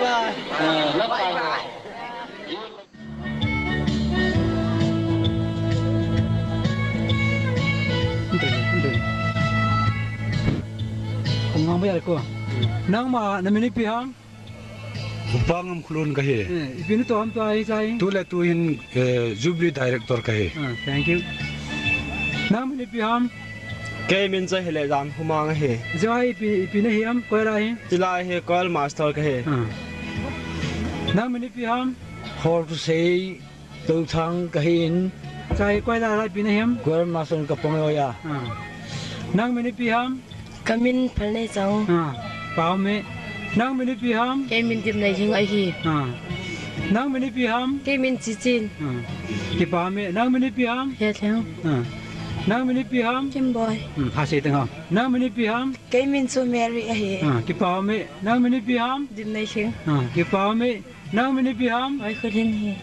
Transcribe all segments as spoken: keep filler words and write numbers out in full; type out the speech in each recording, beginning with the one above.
Bye. Bye. Nangma, namin ipi ham? Hupangam Khulun kahi. Eh, ipi natoh ham tua hi chai? Tule tuhin, eh, Jubilee Director kahi. Ah, thank you. Nangmin ipi ham? Kei min chu Hilejam Humang ahi. Joi ipi, ipi nahi ham? Koi la hi? Chilai hi Choir Master kahi. Ah. Nangmin ipi ham? Hor Tusei Touthang kahin. Chai koi la la ipi nahi ham? Choir Master kapang oya. Ah. Nangmin ipi ham? Kamin Phalneichong. Ah, pao me. Nangmin ipi ham? Kei min Dimneilhing ahi. Ah. Nangmin ipi ham? Kei min Chichin. Ah. Kipao me. Nangmin ipi ham? Helheng. Ah. Nangmin ipi ham? Kimboi. Hmm, ha sei teng ham. Nangmin ipi ham? Kei min chu Mary ahi. Ah, kipao me. Nangmin ipi ham? Dimneilhing. Ah, kipao me. Nangmin ipi ham? Oi, Khulin hi.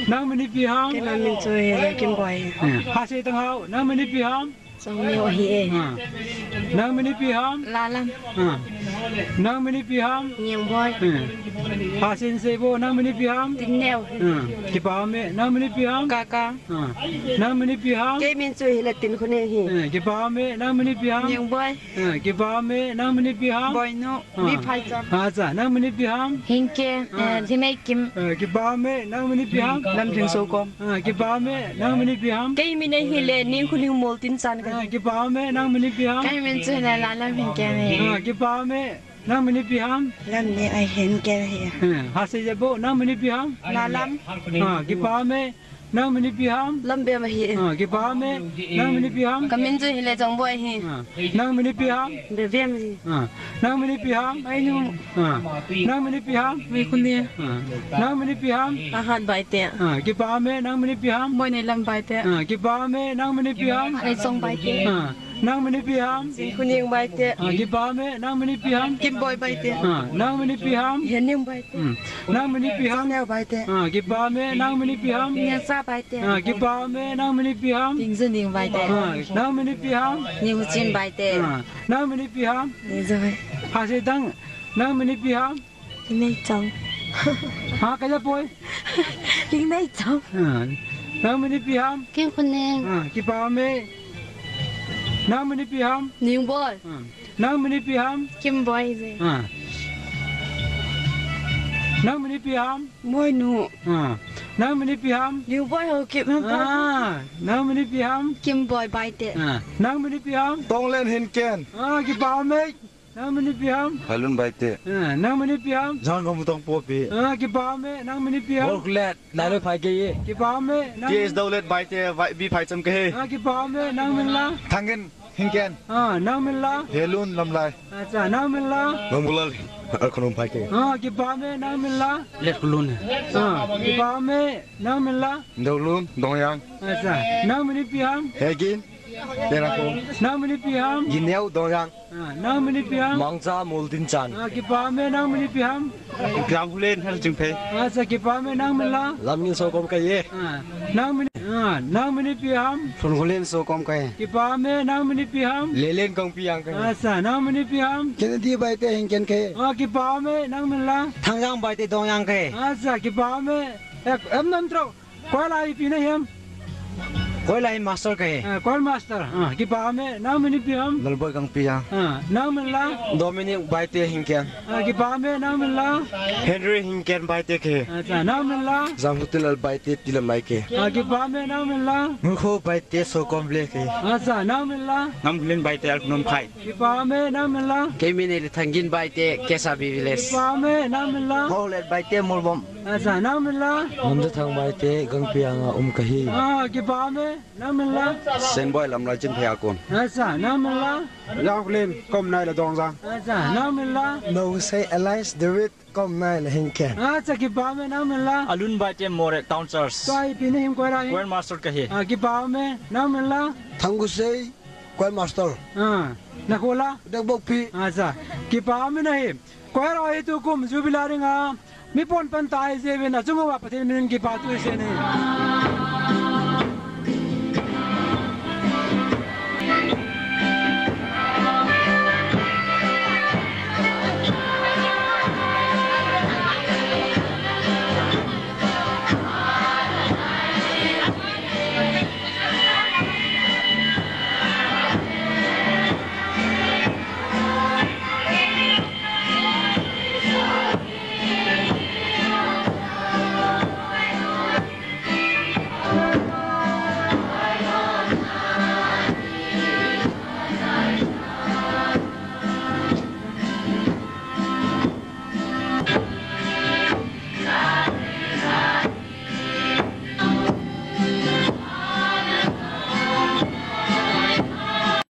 Nangmin ipi ham? Kei min chu hi le Kimboi. Ah, ha sei teng ham. Nangmin ipi ham? Chongneo ahi e. Ah. Nangmin ipi ham? Lalam. Ah. Nangmin ipi ham? Ngingboi. Ah. Hasen seibo, nangmin ipi ham? Tinneo. Ah. Kipao me, nangmin ipi ham? Kaka. Ah. Nangmin ipi ham? Kei min chu hi le Tinkhoneng hi. Ah. Kipao me, nangmin ipi ham? Ngingboi. Ah. Kipao me, nangmin ipi ham? Boinu. Ah. Biphaicham. Acha, nangmin ipi ham? Hingken, ah, eh, Lhineikim. Ah, kipao me, nangmin ipi ham? Lamlhingsokom. Ah, kipao me, nangmin ipi ham? Kei min ahi le, Ningkhuling Moltinchan kahi. Ah, kipao me, nangmin ipi ham? Kei min chu hi le Lalam Hingken ahi. Ah, kipao me, nangmin ipi ham? Lamneo Hingken ahi. Ah, ha sei jebo, nangmin ipi ham? Lalam. Ah, kipao me, nangmin ipi ham? Lambem ahi. Ah, kipao me, nangmin ipi ham? Kamin chu hi le Chongboi ahi. Ah, nangmin ipi ham? Bevem ahi. Ah, nangmin ipi ham? Mainu. Ah, nangmin ipi ham? Mikhuni. Ah, nangmin ipi ham? Ahat Baite. Ah, kipao me, nangmin ipi ham? Moineilam Baite. Ah, kipao me, nangmin ipi ham? Neichong Baite. Ah, nangmin ipi ham? Chinkhuning Baite. Ah, kipao me, nangmin ipi ham? Kimboi Baite. Ah, nangmin ipi ham? Hening Baite. Hmm. Nangmin ipi ham? Neo Baite. Ah, kipao me, nangmin ipi ham? Nesa Baite. Ah, kipao me, nangmin ipi ham? Tingzuning Baite. Ah, nangmin ipi ham? Niuchin Baite. Ah, nangmin ipi ham? Nizoi. Ha sei teng, nangmin ipi ham? Neichong. Ha, kaya poi? King Neichong. Ah, nangmin ipi ham? King Khuneng. Ah, kipao me. Nangmin ipi ham? Ningboi. Ah. Nangmin ipi ham? Kimboi je. Ah. Nangmin ipi ham? Moinu. Ah. Nangmin ipi ham? Ningboi Haokip ham? Ah. Nangmin ipi ham? Kimboi Baite. Ah. Nangmin ipi ham? Tonglen Hinken. Ah, kipao me. Nangmin ipi ham? Hailun Baite. Ah, nangmin ipi ham? Jangom Tongpopi. Ah, kipao me, nangmin ipi ham? Worklet, Lailoi Phaikei. Kipao me, nang T S Daulet Baite, Vai-, Biphaicham kahi. Ah, kipao me, nangmin la? Thangin Hinken. Ah, nangmin la? Helun Lamlai. Acha, nangmin la? Ngamulal, Alkhonom Phaikei. Ah, kipao me, nangmin la? Letkhulun. Ah, kipao me, nangmin la? Doulun Dongyang. Acha, nangmin ipi ham? Hegin. Tenako. Nangmin ipi ham? Gineo Dongyang. Ah, nangmin ipi ham? Mangcha Moltinchan. Ah, kipao me, nangmin ipi ham? Ganghulen Herchingphei. Acha, kipao me, nangmin la? Lamngin Sokom kahi. Ah, nangmin, ah, nangmin ipi ham? Lhunkholen Sokom kahi. Kipao me, nangmin ipi ham? Lelen Kangpiyang kahi. Acha, nangmin ipi ham? Kennedy Baite Hinken kahi. Ah, kipao me, nangmin la? Thangjang Baite Dongyang kahi. Acha, kipao me. Ek, em nam tro. Koi la ipi nahiam? Koi la hi master kahi. Ah, koi master. Ah, kipao me, nangmin ipi ham? Lalboi Kangpiyang. Ah, nangmin la? Dominic Baite Hinken. Ah, kipao me, nangmin la? Henry Hinken Baite kahi. Acha, nangmin la? Jamhutilal Baite Tilamai kahi. Ah, kipao me, nangmin la? Mukho Baite Sokom le kahi. Acha, nangmin la? Ngamhulen Baite Alkhonom Phai. Kipao me, nangmin la? Kei min ahile Thangin Baite, Kesabi Village. Kipao me, nangmin la? Holet Baite Molbom. Acha, nangmin la? Namjathang Baite, Gangpiyang a um kahi. Ah, kipao me, nangmin la? Senboi Lamlai Chinphei Akon. Acha, nangmin la? Yakulen, Komnai la Dongjang. Acha, nangmin la? Nousei Elias David, Komnai la Hinken. Acha, kipao me, nangmin la? Alun Baite Moreh Town Church. Tua ipi nahim koi la hi? Choir master kahi. Ah, kipao me, nangmin la? Thangusei, Choir master. Ah, nakho la? Dekbokpi. Acha, kipao me nahi. Choir ho hi tukum Jubilee dinga mi pon pan tai jeh uvin achung uva Pathen minin kipathu isei e.